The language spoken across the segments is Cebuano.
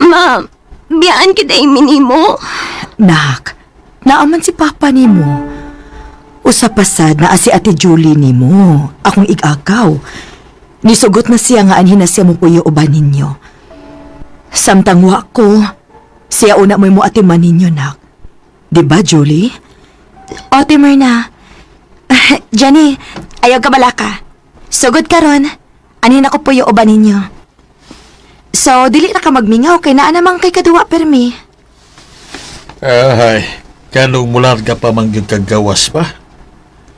Ma, biyaan kita minimo. Nak, naaman si Papa nimo. Usa pa sad naa si Ate Julie nimo, akong igagaw. Nisugot na siya nga anhin na siya mo puyo uban ninyo. Samtang wa ko, siya una mo'y mo atiman ninyo, nak. Di ba, Julie? Ote, Myrna. Jenny, ayaw ka balaka. Sugod karon. Anhin ako puyo uban ninyo. So, dili na ka magmingaw kay naa namang kay kaduwa permi. Ay, kanong mularga pa man gyud kag gawas pa.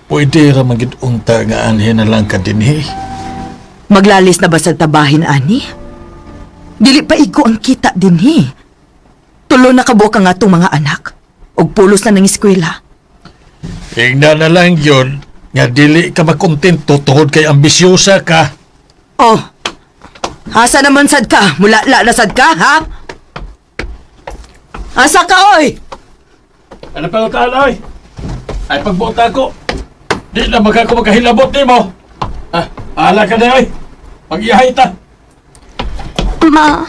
Pwede ra man gyud unta nga anhin na lang ka dinhi. Maglalis na ba sa tabahin, ani? Dili pa igo ang kita dinhi. Tulo na kabuok ang atong mga anak. Og pulos na ng eskwela. Ingna na lang yun nga dili ka makontento tungod kay ambisyosa ka. Oh, asa naman sad ka? Mulala na sad ka, ha? Asa ka, oy? Ano pa utaan, oy? Ay, pagbuot ako. Di na magka ko magkahilabot nimo. Ah, ala ka na, oy. Pag-ihay ta. Ma,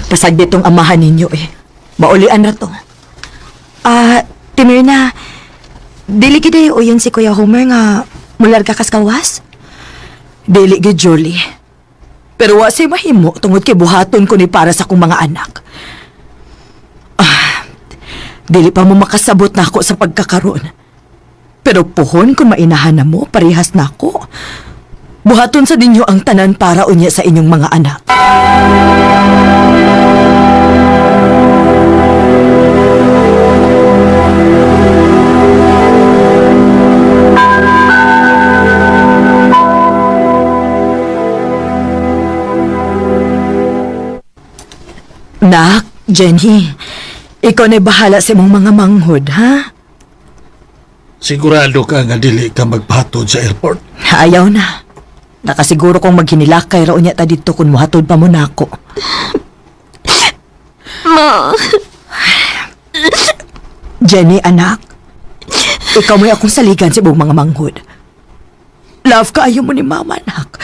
Pasag ditong amahan ninyo, eh. Maulian na to. Ah, Timirna, dili gid ay uyon si Kuya Homer nga mularga kas kawas? Dili gid, Julie. Pero wa say mahimo tungod kay buhaton ko ni para sa akong mga anak. Ah, dili pa mo makasabot na ako sa pagkakaroon. Pero puhon kung mainahan na mo, parehas na ako. Buhaton sa ninyo ang tanan para unya sa inyong mga anak. Nak, Jenny, ikaw na'y bahala sa imong mga manghod, ha? Sigurado ka nga dili ka magpatod sa airport. Ayaw na. Nakasiguro kong maghinilakay raw niya ta dito kung muhatod pa mo nako. ma, Jenny, anak. Ikaw mo'y akong saligan sa buong mga manghod. Love ka ayaw mo ni mama, anak.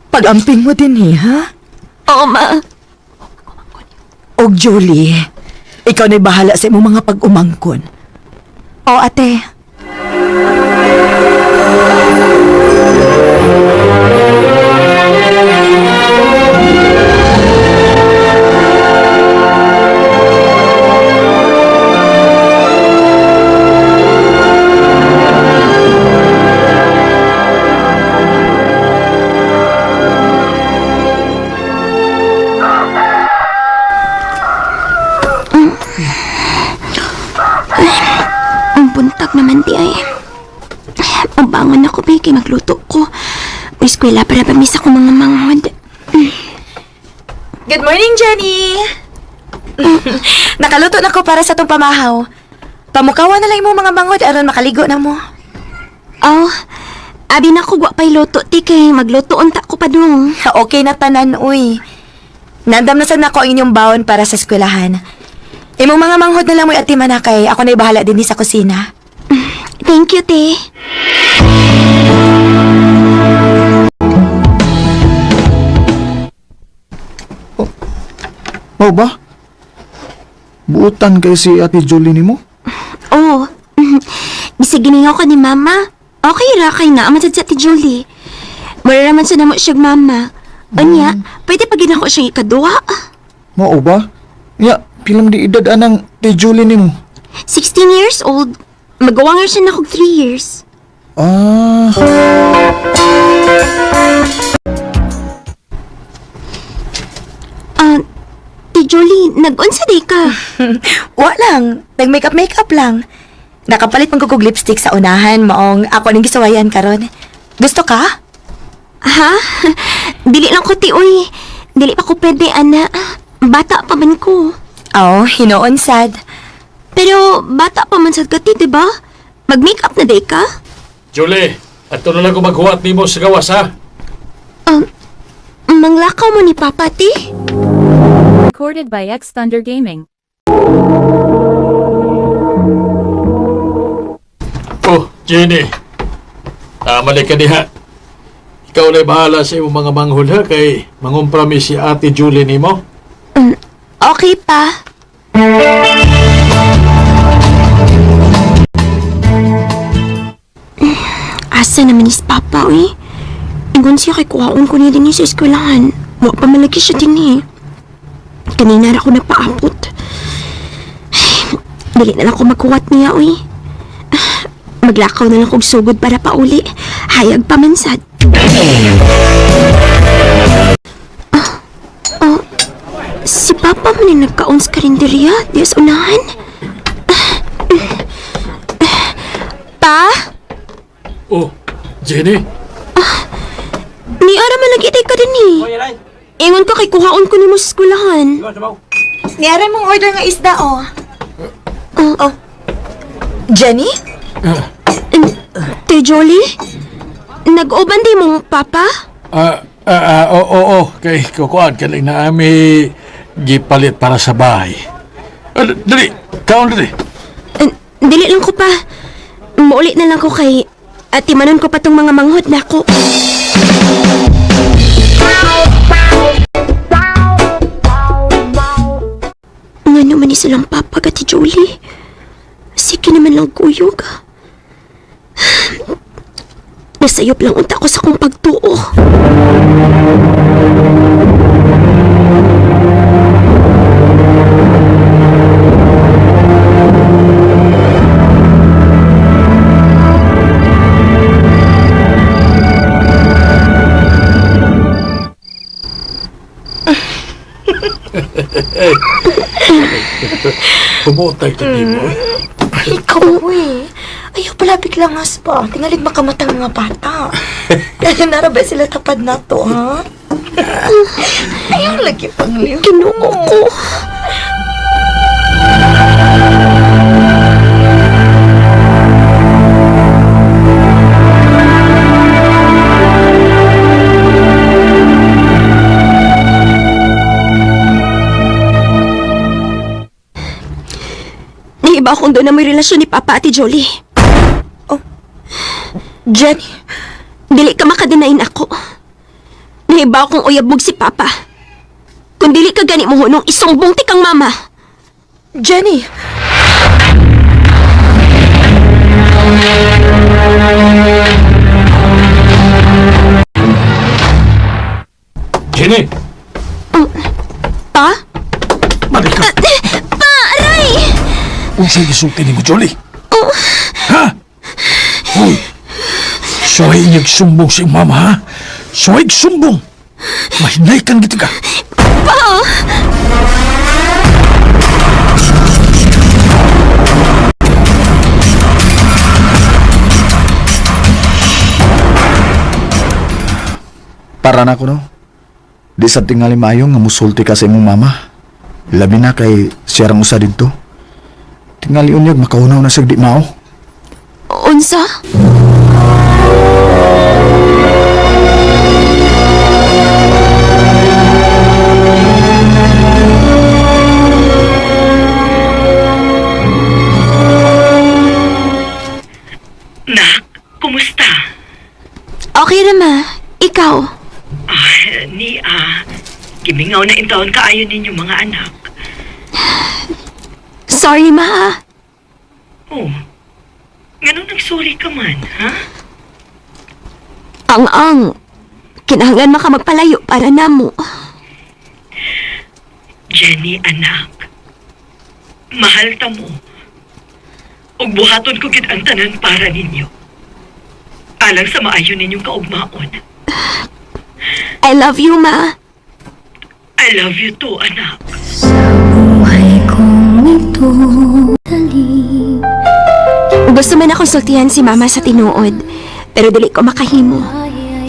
Pag-amping mo din eh, ha? oo ma. Og Julie, ikaw na'y bahala sa imong mga pag-umangkon. O ate. Ang buntag naman di ay. Ang bangon ako ba kay magluto ko. May eskwela para ba misa ko mga manghod. Good morning, Jenny! Nakaluto na ko para sa tong pamahaw. Pamukawa na lang imong mga manghod aron makaligo na mo. Oh, abi na ko wa pa'y luto ti kay magluto unta ko pa dong. Okay na tanan, uy. Nandam na sad nako ang inyong baon para sa eskwelahan. Imong mga manghod na lang mo'y atiman na kay ako na'y bahala din sa kusina. Thank you, te. Mao ba? Buutan kay si Ate Julie nimo? Oh, bisag giningaw ka ni mama. Okay ra kay na man sad si Ate Julie. Mura raman sa namo siyag mama. Unya, pwede pa gid ako siyang ikaduha. Mao ba? Ya, pilang di edad anang Ate Julie nimo? 16 years old. Magawanger siya na kog 3 years. Ah, Ah, Te Julie, nag-unsa day ka? Wa lang, nag-makeup makeup lang. Nakapalit man ko og lipstick sa unahan maong ako ning gisuwayan karon. Gusto ka? Ha? Dili lang ko ti uy. Dili pa ko pwede ana. Bata pa man ko. Oo, hinoon sad. Pero bata pa man sad ka ti, di ba? Mag-makeup na day ka? Julie, ato na lang ko maghuwat nimo sa gawas, ha? Manglakaw mo ni Papa ti? Recorded by X Thunder Gaming. Oh, Jenny, Tama ka diha. Ikaw na bahala sa imong mga manghol ha kay mangumprami si Ate Julie nimo. Okay pa. Asa naman is Papa, uy? Ingon siya kay kuhaon ko niya din sa eskwelahan. Wa pa malagi siya din eh. Kanina ra ko napaapot. Ay, dili na lang ko magkuwat niya, uy. Maglakaw na lang kog sugod para pauli. Hayag pa man sad. Oh, si Papa man yung nagkaon sa karinderya. Diyos unahan. Pa? Oh, Jenny. Ni ara man lagi ka din eh. Ingon ka kay kuhaon ko nimo sa eskwelahan. Niara mong order nga isda, oh. Oh. Jenny? Te Jolie? Nag-uban di mong papa? Oo, oo, kay kukuan ka lang na ami gipalit para sa bahay. Dali, kaon dali. Dili lang ko pa. Muuli na lang ko kay at timanon ko pa tong mga manghod na ako. Nga naman ni silang papa ka, Ate Jolie. Sige naman lang kuyog. Nasayop lang unta ko sa kong pagtuo. Humutay ka nimo. Eh. Ikaw, uy. Ayaw pala bigla nga spa. Tingalig makamatang mga bata. Nara ba sila tapad na to, ha? Ayaw lagi pang liw. Ginoo ko. Naiba akong doon na may relasyon ni Papa at Jolie. Oh. Jenny, Dili ka makadinain ako. Naiba akong uyabog si Papa. Kung dili ka gani mo hunong isumbong ti kang mama. Jenny! Jenny, Pa? balik ka. Pa, aray! Unsay gisulti nimo, Jolie? Ha? Hoy. Suway niyag sumbong si mama, ha? Suway sumbong. Mahinay kang giti ka. Pa! Para na ko no. Di sa tingali maayo nga musulti ka sa imong mama. Labi na kay siya rang usa didto. Tingali unyag makahunaw na siya di mao. Unsa? Nak, kumusta? Okay na ma. Ikaw? Ah, ni ah, gimingaw na intaon kaayo ninyo mga anak. Sorry ma. Oh, ganun nagsorry ka man, ha? Ang-ang. Kinahanglan maka magpalayo para namo. Jenny, anak. Mahal ta mo. Ug buhaton ko gid ang tanan para ninyo. Alang sa maayo ninyong kaugmaon. I love you ma. I love you too, anak. Gusto man akong sultihan si mama sa tinuod, pero dili ko makahimo.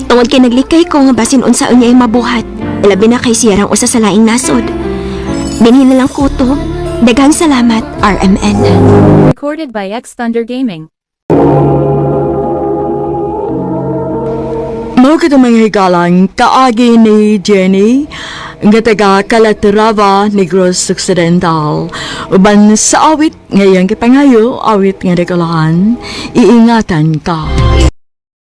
Tungod kay naglikay ko nga basin unsaon niya yung mabuhat, labi na kay siya rang usa sa laing nasod. Dinhi na lang ko to. Daghang salamat, RMN. Recorded by X Thunder Gaming. Mao kita mga higalang kaagi ni Jenny nga taga Calatrava, Negros Occidental. Uban sa awit ngayang kipangayo, awit nga dekolahan, iingatan ka.